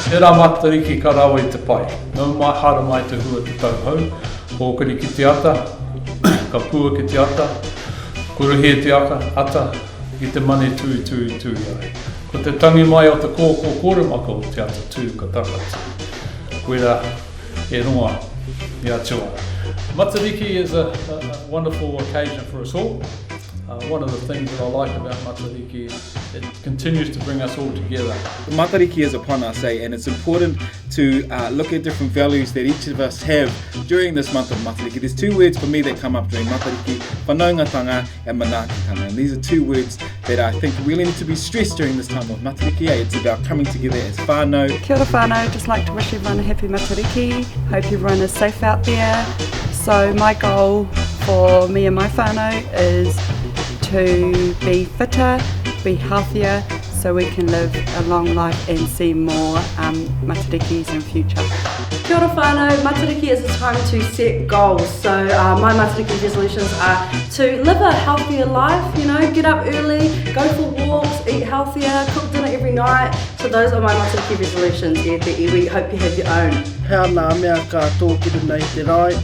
Tērā Matariki ka rawe i te pai. Nau mai, haere mai te hua te tau hou. Kōkiri ki te ata, ka pua ki te ata, kuruhia te aka, ata, i te mane tui tui tui ai. Ko te tangi mai o te kōkō kōremaka o te ata tū ka takatū. Koira e ronga i a Tuara. Matariki is a, a, a wonderful occasion for us all. Uh, one of the things that I like about Matariki, it continues to bring us all together. Matariki is upon us, eh? and it's important to uh, look at different values that each of us have during this month of Matariki. There's two words for me that come up during Matariki, whanaungatanga and manaakitanga. And these are two words that I think really need to be stressed during this time of Matariki. Eh? It's about coming together as whānau. Kia ora whānau, just like to wish everyone a happy Matariki. Hope everyone is safe out there. So my goal for me and my whānau is to be fitter, be healthier, so we can live a long life and see more um, matarikis in future. Kia ora whānau, Matariki is a time to set goals. So uh, my Matariki resolutions are to live a healthier life, you know, get up early, go for walks, eat healthier, cook dinner every night. So those are my Matariki resolutions e te iwi. Hope you have your own. Hea nā mea ka tōkiri nei te rae,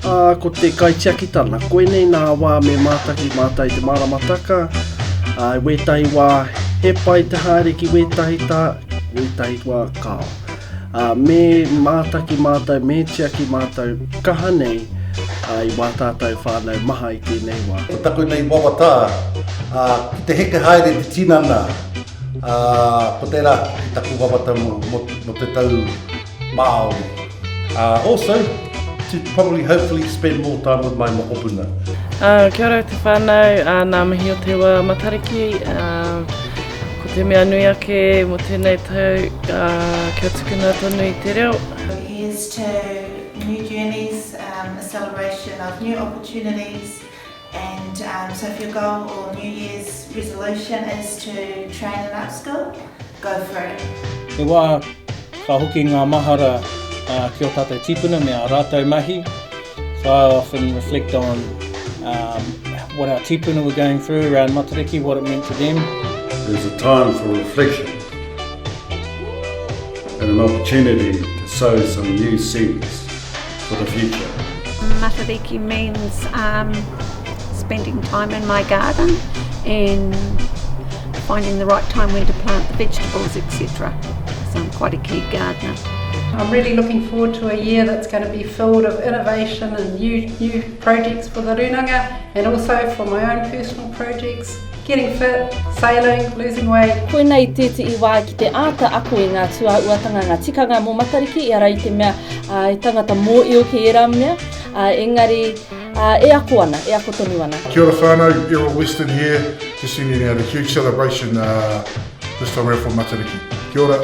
ā, ko te kaitiakitana. Koinei nā wā me mātaki mātou i te maramataka, ā, i wētahi wā he pai te haere ki wētahi tā, wētahi wā kāo. Ā, me mātaki mātou, me tiaki mātou kaha nei, ā, i wā tātou whānau maha i tēnei wā. Ko taku nei wawata, ā, ki te heke haere te tinana, Ā, ko tērā hoki taku wawata mō, mō, mō te tau Māori. Uh, also, to probably hopefully spend more time with my mokopuna. Uh, kia ora te whānau, uh, nā mihi o te wā Matariki. Uh, ko te mea nui ake mō tēnei tau, uh, kia tukuna tonu i te reo. Here's to new journeys, um, a celebration of new opportunities, And um, so if your goal or New Year's resolution is to train and upskill, go for it. He wā ka hoki ngā mahara uh, ki o tātou tīpuna me ā rātou mahi. So I often reflect on um, what our tīpuna were going through around Matariki, what it meant to them. There's a time for reflection and an opportunity to sow some new seeds for the future. Matariki means um, spending time in my garden and finding the right time when to plant the vegetables, etc. So I'm quite a keen gardener. I'm really looking forward to a year that's going to be filled of innovation and new, new projects for the Runanga and also for my own personal projects. Getting fit, sailing, losing weight. Koinei tētehi wā ki te āta ako i ngā tūāhuatanga, ngā tikanga mō Matariki, ehara i te mea he tangata mōio ki ērā mea, engari e ako ana, e ako tonu ana. Kia ora whānau, Errol Weston here, just sending out a huge celebration uh, this time around for Matariki. Kia ora.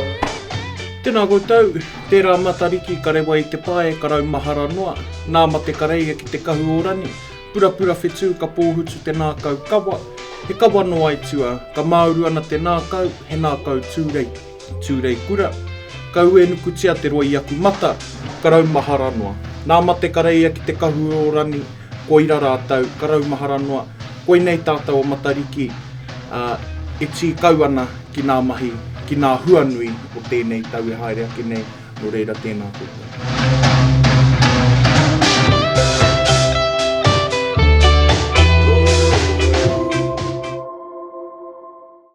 Tēnā koutou, tērā Matariki ka rewa i te pae, ka raumahara noa, nā mate kareia ki te kahu o Rani, Purapura whetū ka pōhutu te nākau kawa, he kawa nō Aitua, ka māuru ana te nākau, he nākau tūrei, tūrei kura, ka uenukutia te roi i aku mata, ka raumahara noa. Nā mate ka reia ki te kahu o Rani, koira rātou, ka raumahara noa, koinei tātou o Matariki, ā, e tīkau ana ki nā mahi, ki nā huanui o tēnei tau e haere ake nei, nō reira tēnā koutou.